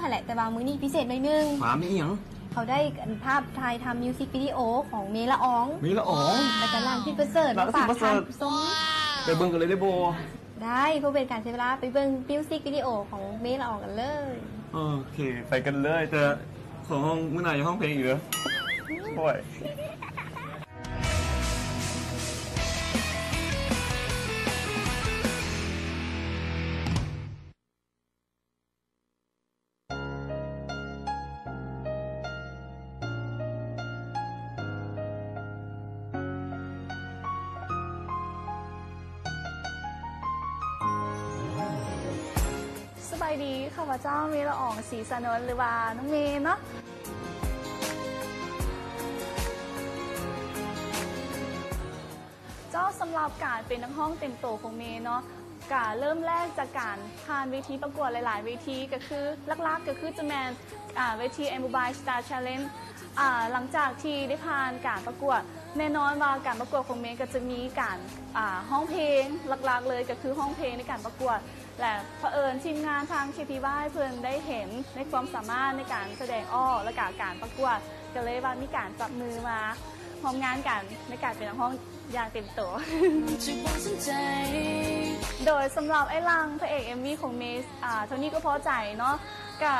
ແຫຼະ ແຕ່ວ່າມື້ນີ້ພິເສດໜ້ອຍໜຶ່ງ. ຫວາ ມີອີ່ຫຍັງ? ເຂົາໄດ້ອັນພາບຖ່າຍທຳມິວສິກວິດີໂອຂອງເມລະອອງ. ເມລະອອງ? ແລ້ວກໍລາງພິດປະເສີດ ລາງພິດປະເສີດ ມາຝາກທ່ານຜູ້ຊົມ. ໄປເບິ່ງກັນເລີຍໄດ້ບໍ່? ໄດ້ ເພື່ອເປັນການເສຍເວລາ ໄປເບິ່ງມິວສິກວິດີໂອຂອງເມລະອອງກັນເລີຍ. ໂອເຄ ໄປກັນເລີຍ. ແຕ່ຂໍຮ້ອງ ມື້ໜ້າຢ່າຮ້ອງເພງອີກເດີ. ໂອ້ຍ. ສະບາຍດີ ຂ້າພະເຈົ້າເມລະອອງ ສີສານົນ ຫຼືວ່ານ້ອງເມເນາະ. ເຈົ້າ ສຳລັບການເປັນນັກຮ້ອງເຕັມໂຕຂອງເມເນາະ ກະເລີ່ມແລກຈາກການຜ່ານເວທີປະກວດຫຼາຍໆເວທີ ກະຄືຫຼັກໆກະຄືຈະແມ່ນ ອ່າ ເວທີ Mobile Star Challenge. ອ່າ ຫຼັງຈາກທີ່ໄດ້ຜ່ານການປະກວດ ແນ່ນອນວ່າການປະກວດຂອງເມກະຈະມີການ ອ່າ ຮ້ອງເພງ ຫຼັກໆເລີຍກະຄືຮ້ອງເພງໃນການປະກວດ ແລະ ພະເອີນທີມງານທາງ ເຄພີວາຍ ເພິ່ນໄດ້ເຫັນໃນຄວາມສາມາດໃນການສະແດງອອກ ແລະກະການປະກວດ ກະເລີຍວ່າມີການຈັບມືມາຮ່ວມງານກັນໃນການເປັນນັກຮ້ອງຢ່າງເຕັມໂຕ. ໂດຍສຳລັບອ້າຍຫຼັ່ງ ພະເອກເອັມວີຂອງເມ ອ່າ ເທົ່ານີ້ກໍພໍໃຈເນາະ ກະ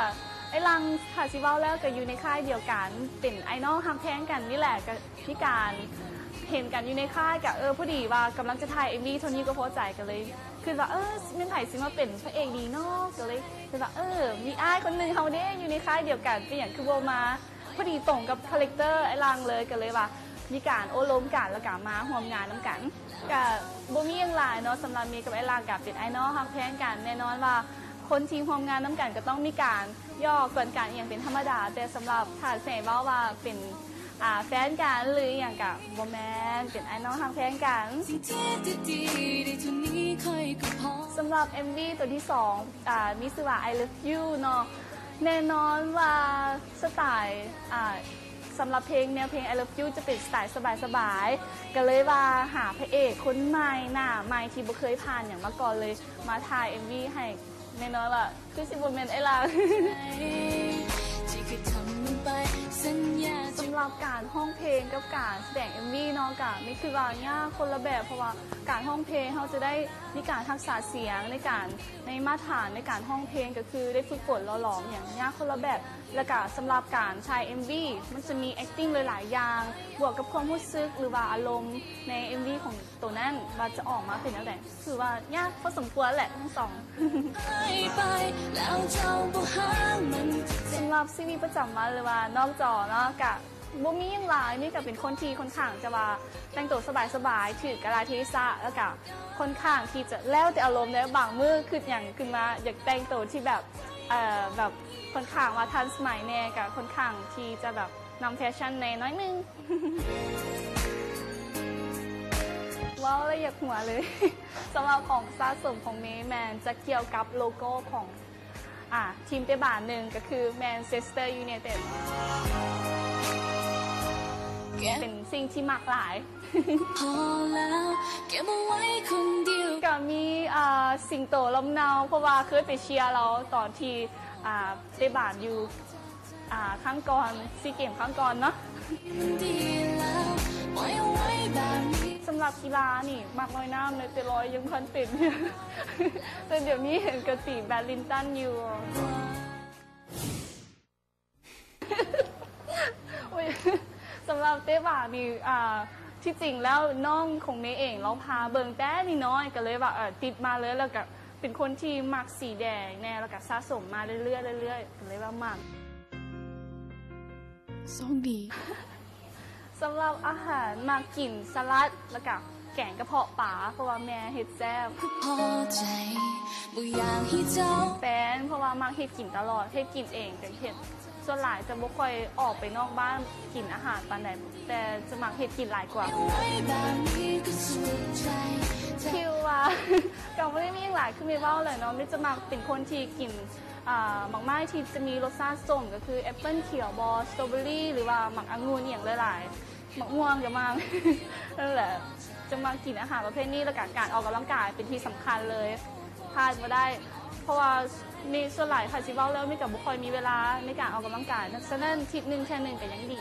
ອ້າຍຫຼັ່ງ ຖ້າຊິເວົ້າແລ້ວກະຢູ່ໃນຄ້າຍດຽວກັນ ເປັນອ້າຍນ້ອງຮັກແພງກັນນີ້ແຫຼະ ກະ ມີການເຫັນກັນຢູ່ໃນຄ້າຍ ກະ ເອີ ພໍດີວ່າກຳລັງຈະຖ່າຍເອັມວີ ເທົ່ານີ້ກໍພໍໃຈ ກະເລີຍຄິດວ່າ ເອີ ແມ່ນໃຜຊິມາເປັນພະເອກດີເນາະ ກະເລີຍຄິດວ່າ ເອີ ມີອ້າຍຄົນໜຶ່ງເຮົາເດ້ ຢູ່ໃນຄ້າຍດຽວກັນ ເປັນຫຍັງຄືບໍ່ມາ ພໍດີຕົງກັບຄາແຣັກເຕີອ້າຍຫຼັ່ງເລີຍ ກະເລີຍວ່າມີການໂອ້ລົມກັນ ແລ້ວກະມາຮ່ວມງານນຳກັນ. ກະບໍ່ມີຫຍັງຫຼາຍເນາະ ສຳລັບເມກັບອ້າຍຫຼັ່ງກະເປັນອ້າຍນ້ອງຮັກແພງກັນ ແນ່ນອນວ່າຄົນທີ່ຮ່ວມງານນຳກັນກະຕ້ອງມີການ ຫຍອກກວນກັນອີ່ຫຍັງເປັນທຳມະດາ ແຕ່ສຳລັບຖ້າຊິໃຫ້ເວົ້າວ່າເປັນ ອ່າ ແຟນກັນ ຫຼື ອີ່ຫຍັງກະບໍ່ແມ່ນ ເປັນອ້າຍນ້ອງຮັກແພງກັນ. ສຳລັບເອັມວີໂຕທີສອງ ອ່າ ມີຊື່ວ່າ I Love You ເນາະ ແນ່ນອນວ່າສະໄຕລ໌ ອ່າ ສຳລັບເພງ ແນວເພງ I Love You ຈະເປັນສະໄຕລ໌ສະບາຍໆ ກະເລີຍວ່າຫາພະເອກຄົນໃໝ່ ໜ້າໃໝ່ທີ່ບໍ່ເຄີຍຜ່ານຫຍັງມາກ່ອນເລີຍ ມາຖ່າຍເອັມວີໃຫ້ ແນ່ນອນວ່າຄືຊິບໍ່ແມ່ນອ້າຍຫຼັ່ງ. ສຳລັບການຮ້ອງເພງກັບການສະແດງເອັມວີເນາະ ກະມີຄືວ່າຍາກຄົນລະແບບ ເພາະວ່າການຮ້ອງເພງເຮົາຈະໄດ້ມີການຮັກສາສຽງ ໃນການ ໃນມາດຖານໃນການຮ້ອງເພງ ກະຄືໄດ້ຝຶກຝົນຫຼໍ່ຫຼອມຫຍັງຍາກຄົນລະແບບ ແລ້ວກະສຳລັບການຖ່າຍເອັມວີ ມັນຈະມີແອັກຕິງຫຼາຍໆຢ່າງ ບວກກັບຄວາມຮູ້ສຶກ ຫຼືວ່າອາລົມໃນເອັມວີຂອງໂຕນັ້ນ ວ່າຈະອອກມາເປັນແນວໃດ ຖືວ່າຍາກພໍສົມຄວນແຫຼະທັງສອງ. ສຳລັບຊີວິດປະຈຳວັນ ຫຼືວ່ານອກຈໍເນາະ ກະບໍ່ມີຫຍັງຫຼາຍ ເມກະເປັນຄົນທີ່ຄ່ອນຂ້າງຈະວ່າແຕ່ງໂຕສະບາຍໆ ຖືກກາລະເທສະ ແລ້ວກະຄ່ອນຂ້າງທີ່ຈະແລ້ວແຕ່ອາລົມເດ້ ບາງມື້ຄຶດຫຍັງຂຶ້ນມາ ຢາກແຕ່ງໂຕທີ່ແບບ ເອີ ແບບຄ່ອນຂ້າງວ່າທັນສະໄໝແດ່ ກະຄ່ອນຂ້າງທີ່ຈະແບບນຳແຟຊັ່ນແດ່ໜ້ອຍໜຶ່ງ. ເວົ້າແລ້ວຢາກຫົວເລີຍ. ສຳລັບຂອງສະສົມຂອງເມແມ່ນຈະກ່ຽວກັບໂລໂກ້ຂອງ ອ່າ ທີມເຕະບານໜຶ່ງ ກະຄື Manchester United ເປັນສິ່ງທີ່ມັກຫຼາຍ. ກະມີ ອ່າ ສິງໂຕລຳເນົາ ເພາະວ່າເຄີຍໄປເຊຍລາວຕອນທີ່ ອ່າ ເຕະບານຢູ່ ອ່າ ຄັ້ງກ່ອນ ຊີເກມຄັ້ງກ່ອນເນາະ. ສຳລັບກິລານີ້ມັກລອຍນ້ຳເລີຍ ແຕ່ລອຍຍັງບໍ່ທັນເປັນ ແຕ່ດຽວນີ້ເຫັນກະຕີແບດມິນຕັນຢູ່. ໂອ້ຍ ສຳລັບເຕະບານນີ້ ອ່າ ທີ່ຈິງແລ້ວນ້ອງຂອງເມເອງ ລາວພາເບິ່ງແຕ່ນ້ອຍໆ ກະເລີຍວ່າ ເອີ ຕິດມາເລີຍ ແລ້ວກະ ເປັນຄົນທີ່ມັກສີແດງແດ່ ແລ້ວກະສະສົມມາເລື້ອຍໆ ເລື້ອຍໆ ກະເລີຍວ່າມັກ. ໂຊກດີ. ສຳລັບອາຫານ ມັກກິນສະຫຼັດ ແລ້ວກະແກງກະເພາະປາ ເພາະວ່າແມ່ເຮັດແຊບ. ແຟນ ເພາະວ່າມັກເຮັດກິນຕະຫຼອດ ເຮັດກິນເອງ ກະເຮັດ ສ່ວນຫຼາຍຈະບໍ່ຄ່ອຍອອກໄປນອກບ້ານກິນອາຫານປານໃດ ແຕ່ຈະມັກເຮັດກິນຫຼາຍກວ່າ. ຄິດວ່າ ກະບໍ່ໄດ້ມີຫຍັງຫຼາຍ ຄືເມເວົ້າແຫຼະເນາະ ເມຈະມັກເປັນຄົນທີ່ກິນ ອ່າ ໝາກໄມ້ທີ່ຈະມີລົດຊາດສົ້ມ ກະຄືແອັບເປິ້ນຂຽວບໍ ສະຕໍເບີຣີ ຫຼືວ່າໝາກອະງຸ່ນອີ່ຫຍັງຫຼາຍໆ ໝາກມ່ວງກະມັກ ນັ້ນແຫຼະ ຈະມັກກິນອາຫານປະເພດນີ້ ແລ້ວກະການອອກກຳລັງກາຍເປັນທີ່ສຳຄັນເລີຍ ພາດບໍ່ໄດ້. ເພາະວ່າເມ ສ່ວນຫຼາຍຖ້າຊິເວົ້າແລ້ວ ເມກໍບໍ່ຄ່ອຍມີເວລາໃນການອອກກຳລັງກາຍເນາະ, ສະນັ້ນທິດໜຶ່ງເທື່ອໜຶ່ງກໍຍັງດີ.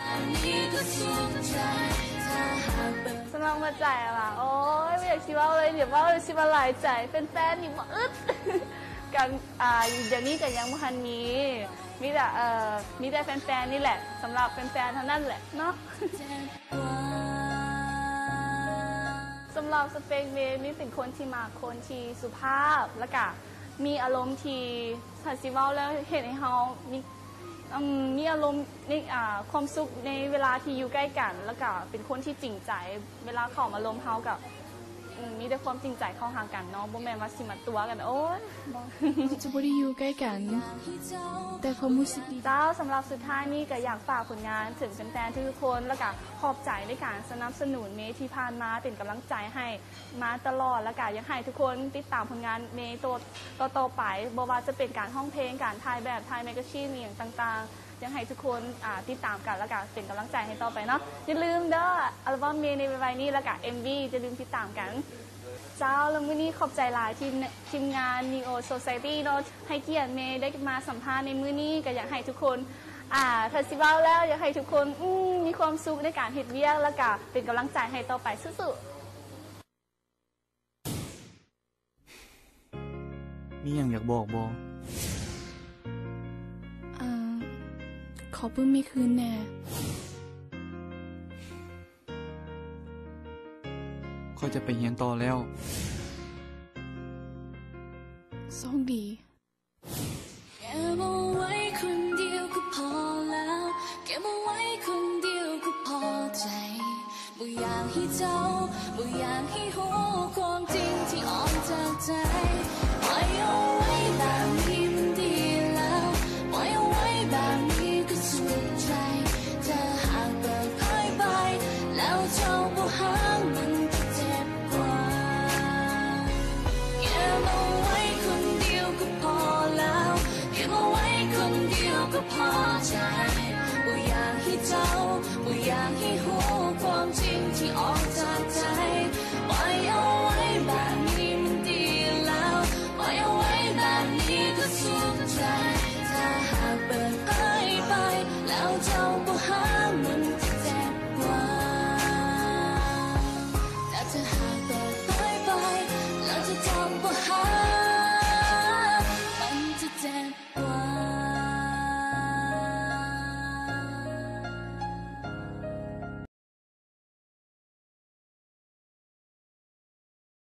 ສຳລັບຫົວໃຈລະ ໂອ້ຍ ບໍ່ຢາກຊິເວົ້າເລີຍ, ດຽວເວົ້າຊິວ່າຫຼາຍໃຈ, ແຟນໆນີ້ບໍ່ອຶດ. ກໍ ອ່າ ດຽວນີ້ກໍຍັງບໍ່ທັນມີ, ມີແຕ່ ເອີ ມີແຕ່ແຟນໆນີ້ແຫຼະ, ສຳລັບແຟນໆເທົ່ານັ້ນແຫຼະເນາະ. ສຳລັບສະເປັກເມ ເມເປັນຄົນທີ່ມັກຄົນທີ່ສຸພາບ ແລ້ວກະມີອາລົມທີ່ ຖ້າຊິເວົ້າແລ້ວເຮັດໃຫ້ເຮົາມີ ອືມ ມີອາລົມໃນ ອ່າ ຄວາມສຸກໃນເວລາທີ່ຢູ່ໃກ້ກັນ, ແລ້ວກະເປັນຄົນທີ່ຈິງໃຈ ເວລາເຂົາມາລົມເຮົາກໍ ອືມ ມີແຕ່ຄວາມຈິງໃຈເຂົ້າຫາກັນເນາະ, ບໍ່ແມ່ນວ່າຊິມາຕົວະກັນ. ໂອ້ຍ ເຮົາຈະບໍ່ໄດ້ຢູ່ໃກ້ກັນ ແຕ່ຄວາມຮູ້ສຶກດີ. ເຈົ້າ, ສຳລັບສຸດທ້າຍນີ້ກໍຢາກຝາກຜົນງານເຖິງແຟນໆທຸກໆຄົນ, ແລ້ວກໍຂອບໃຈໃນການສະໜັບສະໜູນເມທີ່ຜ່ານມາ, ເປັນກຳລັງໃຈໃຫ້ມາຕະຫຼອດ, ແລ້ວກໍຢາກໃຫ້ທຸກຄົນຕິດຕາມຜົນງານເມໂຕ ຕໍ່ໆໄປ, ບໍ່ວ່າຈະເປັນການຮ້ອງເພງ, ການຖ່າຍແບບ, ຖ່າຍແມກາຊີນ ອີ່ຫຍັງຕ່າງໆ. ຢາກໃຫ້ທຸກຄົນ ອ່າ ຕິດຕາມກັນ ແລ້ວກະເປັນກຳລັງໃຈໃຫ້ຕໍ່ໄປເນາະ. ຢ່າລືມເດີ ອັລບັມເມໃນໄວໆນີ້ ແລ້ວກະເອັມວີ ຢ່າລືມຕິດຕາມກັນ. ເຈົ້າ ແລ້ວມື້ນີ້ຂອບໃຈຫຼາຍທີ່ທີມງານ Neo Society ເນາະ ໃຫ້ກຽດເມໄດ້ມາສຳພາດໃນມື້ນີ້. ກໍຢາກໃຫ້ທຸກຄົນ ອ່າ ຖ້າຊິເວົ້າແລ້ວ ຢາກໃຫ້ທຸກຄົນ ອືມ ມີຄວາມສຸກໃນການເຮັດວຽກ ແລ້ວກະເປັນກຳລັງໃຈໃຫ້ຕໍ່ໄປ. ສູ້ໆ. ມີຫຍັງຢາກບອກບໍ່? ເອີ ຂໍປຶ້ມເມຄືນແດ່. ຂ້ອຍຈະໄປຮຽນຕໍ່ແລ້ວ. ໂຊກດີ. ເກັບເອົາໄວ້ຄົນດຽວກໍພໍແລ້ວ, ເກັບເອົາໄວ້ຄົນດຽວກໍພໍໃຈ. ບໍ່ຢາກໃຫ້ເຈົ້າ, ບໍ່ຢາກໃຫ້ຮູ້ຄວາມຈິງທີ່ອອກຈາກໃຈ. ປ່ອຍເອົາໄວ້ແບບນີ້ມັນດີແລ້ວ, ປ່ອຍເອົາໄວ້ແບບນີ້ກໍສຸກໃຈ. ຖ້າຫາກເປີດເຜີຍໄປ ແລ້ວເຈົ້າບໍ່ຮັກມັນກໍເຈັບກວ່າ. ເກັບເອົາໄວ້ຄົນດຽວກໍພໍແລ້ວ, ເກັບເອົາໄວ້ຄົນດຽວກໍພໍໃຈ. ບໍ່ຢາກໃຫ້ເຈົ້າ, ບໍ່ຢາກໃຫ້ຮູ້ຄວາມຈິງທີ່ອອກ